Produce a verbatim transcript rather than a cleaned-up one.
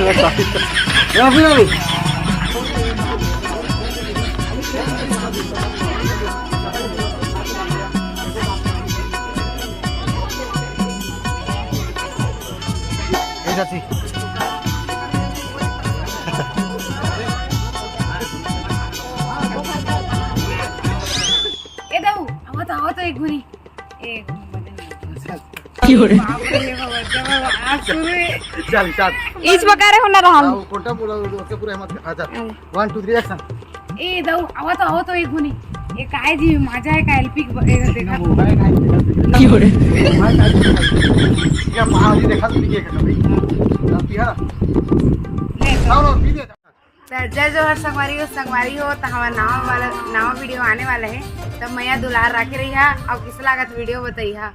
रहा था। रफी, रफी। ए चाची। ए दाऊ, आवा तो, आवा तो एक घुनी। ए, बाप रे, बाबा, जब आज शुरू है। चल, चल। इस प्रकार होना रहा। हाँ, वो कोटा बोला, वो उसके पूरे हिम्मत, हाँ, चल। अरे। One, two, three, action। ए, दाऊ, आवा तो, आवा तो एक घुनी। ए, काय जी, मजा है का एलपी क-, ए, देखा। वो है, काय देखा, देखा। क्यों रे? क्या महाराज जी देखा तो नहीं, क्या कभी? आप यहाँ? ले, आओ ना, पी ले। त जय जोहार संगवारी हो, संगवारी हो, त हमर नवा वाला, नवा वीडियो आने वाला है, त मया दुलार राखे रहिहा, अउ किस लागत वीडियो बताइहा।